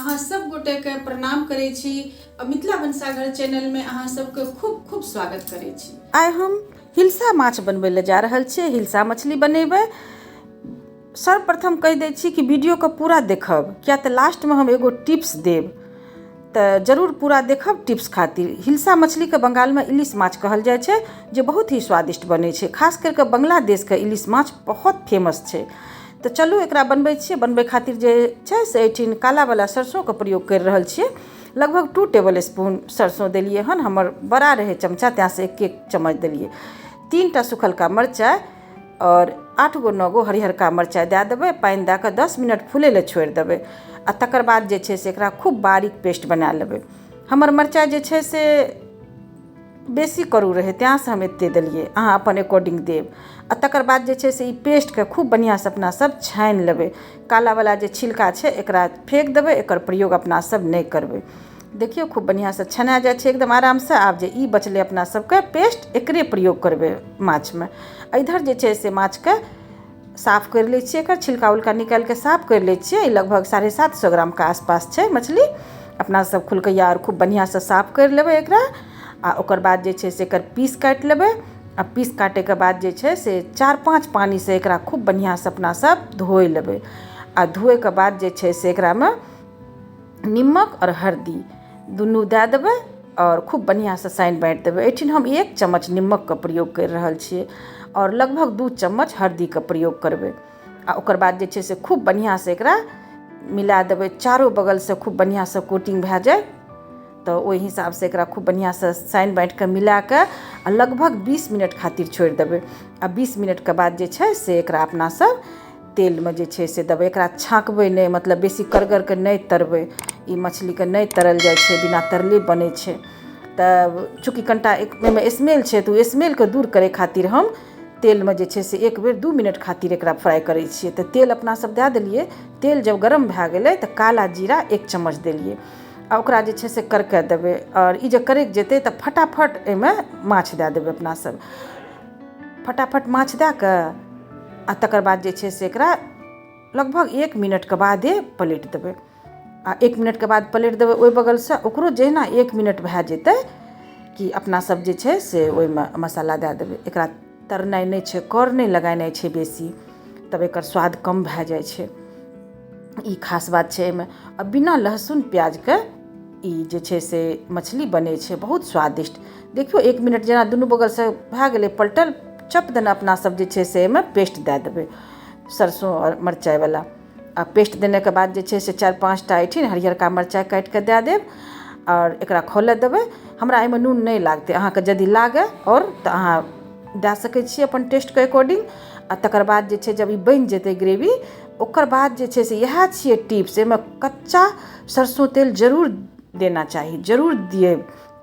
अहाँ सब गोटे के प्रणाम करै छी आ मिथिला भनसाघर चैनल में अहाँ सबके खूब खूब स्वागत करै छी। आइ हम हिलसा माछ बनबै लए जा रहल छियै। हिलसा मछली बनेबै। सर्वप्रथम कहि दै छी कि वीडियोके पूरा देखब, किया तऽ लास्टमे हम एगो टिप्स देब, तऽ जरूर पूरा देखब टिप्स खातिर। हिलसा मछलीके बंगालमे इलिश माछ कहल जाइ छै, जे बहुत ही स्वादिष्ट बनै छै। खास करिके बांग्लादेशके इलिश माछ बहुत फेमस छै। तऽ चलू एकरा बनबै छियै। बनबै खातिर जे छै से एहिठिन कालावला सरसोके प्रयोग करि रहल छियै। लगभग 2 टेबल स्पून सरसो देलियै हन। हमर बड़ा रहै चमचा, तैँ से 1 1 चम्मच देलियै। 3टा सुखलका मरचाइ आओर 8 गो 9 गो हरिहरका मरचाइ दए देबै। पानि दए कऽ 10 मिनट फूलै लए छोड़ि देबै आ तकर बाद जे छै से एकरा खूब बारीक पेस्ट बना लेबै। हमर मरचाइ जे छै से बेसी करू रहै, तैँ से हम एतेक देलियै, अहाँ अपन अकॉर्डिंग देब। आ तकर बाद जे छै से ई पेस्टके खूब बढ़िआँसँ अपना सब छानि लेबै। कालावला जे छिलका छै एकरा फेक देबै, एकर प्रयोग अपना सब नहि करबै। देखियौ खूब बढ़िआँसँ छना जाइ छै एकदम आरामसँ। आब जे ई बचलै अपना सबके पेस्ट, एकरे प्रयोग करबै माछमे। इधर जे छै से माछके साफ करि लै छियै, एकर छिलका उलका निकालिके साफ करि लै छियै। लगभग 750 ग्रामके आसपास छै मछली। अपना सब खुलकैया आओर खूब बढ़िआँसँ साफ करि लेबै एकरा। आ ओकर बाद जे छै से एकर पीस काटि लेबै। आ पीस काटैके बाद जे छै से 4-5 पानिसँ एकरा खूब बढ़िआँसँ अपना सब धोइ लेबै। आ धोएके बाद जे छै से एकरामे निमक आओर हरदी दुनू दए देबै आओर खूब बढ़िआँसँ सानि बाँटि देबै। एहिठिन हम 1 चम्मच निमकके प्रयोग करि रहल छियै आओर लगभग 2 चम्मच हरदीके प्रयोग करबै। आ ओकर बाद जे छै से खूब बढ़िआँसँ एकरा मिला देबै, चारो बगलसँ खूब बढ़िआँसँ कोटिंग भए जाय तऽ ओहि हिसाबसँ एकरा खूब बढ़िआँसँ सानि बाँटिके मिलाकऽ आ लगभग 20 मिनट खातिर छोड़ि देबै। आ 20 मिनटके बाद जे छै से एकरा अपना सब तेलमे जे छै से देबै। एकरा छाँकबै नहि, मतलब बेसी करगरके नहि तरबै। ई मछलीके नहि तरल जाइ छै, बिना तरले बनै छै। तऽ चूँकि कनिटा ओहिमे स्मेल छै, तऽ ओ स्मेलके दूर करै खातिर हम तेलमे जे छै से एक बेर 2 मिनट खातिर एकरा फ्राइ करै छियै। तऽ तेल अपना सब दए देलियै। तेल जब गरम भए गेलै तऽ काला जीरा 1 चम्मच देलियै आ ओकरा जे छै से करके देबै। आओर ई जे करकि जेतै तऽ फटाफट एहिमे माछ दए देबै। अपना सब फटाफट माछ दए कऽ आ तकर बाद जे छै से एकरा लगभग 1 मिनटके बादे पलटि देबै। आ 1 मिनटके बाद पलटि देबै ओहि बगलसँ, ओकरो जहिना 1 मिनट भए जेतै कि अपना सब जे छै से ओहिमे मसाला दए देबै। एकरा तरनाइ नहि छै, कर नहि लगेनाइ छै बेसी, तब एकर स्वाद कम भए जाइ छै। ई खास बात छै एहिमे। आ बिना लहसुन प्याजके ई जे छै से मछली बनै छै बहुत स्वादिष्ट। देखियौ 1 मिनट जेना दुनू बगलसँ भए गेलै पलटल, चप देने अपना सब जे छै से एहिमे पेस्ट दए देबै सरसो आओर मरचाइवला। आ पेस्ट देनेके बाद जे छै से 4-5टा एहिठिन हरियरका मरचाइ काटिके दए देब आओर एकरा खौलऽ देबै। हमरा एहिमे नून नहि लागतै, अहाँके यदि लागै आओर तऽ अहाँ दए सकै छियै अपन टेस्टके अकॉर्डिंग। आ तकर बाद जे छै जब ई बनि जेतै ग्रेवी, ओकर बाद जे छै से इएह छियै टिप्स, एहिमे कच्चा सरसो तेल जरूर देना चाही, जरूर दियै,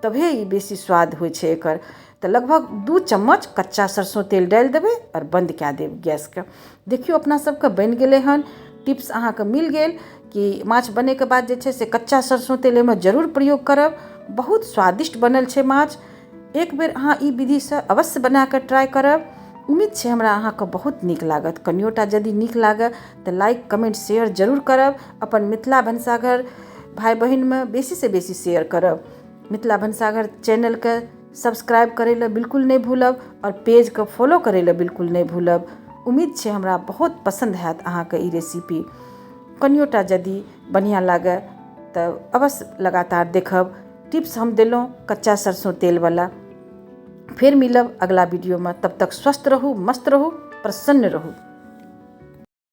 तभे ई बेसी स्वाद होइ छै एकर। तऽ लगभग 2 चम्मच कच्चा सरसो तेल डालि देबै आओर बन्द कए देब गैसके। देखियौ अपना सबके बनि गेलै हन। टिप्स अहाँके मिल गेल कि माछ बनैके बाद जे छै से कच्चा सरसो तेल एहिमे जरूर प्रयोग करब। बहुत स्वादिष्ट बनल छै माछ। एक बेर अहाँ ई विधिसँ अवश्य बनाकऽ ट्राइ करब। उम्मीद छै हमरा अहाँके बहुत नीक लागत। कनियोटा यदि नीक लागय तऽ लाइक कमेंट शेयर जरूर करब। अपन मिथिला भनसाघर भाय बहिनमे बेसीसँ बेसी शेयर करब। मिथिला भनसाघर चैनलके सब्सक्राइब करै लए बिल्कुल नहि भूलब आओर पेजके फॉलो करै लए बिल्कुल नहि भूलब। उम्मीद छै हमरा बहुत पसन्द हैत अहाँके ई रेसिपी। कनियोटा यदि बढ़िआँ लागय तऽ अवश्य लगातार देखब। टिप्स हम देलहुँ कच्चा सरसों तेलवला। फेर मिलब अगला वीडियोमे, तब तक स्वस्थ रहू, मस्त रहू, प्रसन्न रहू।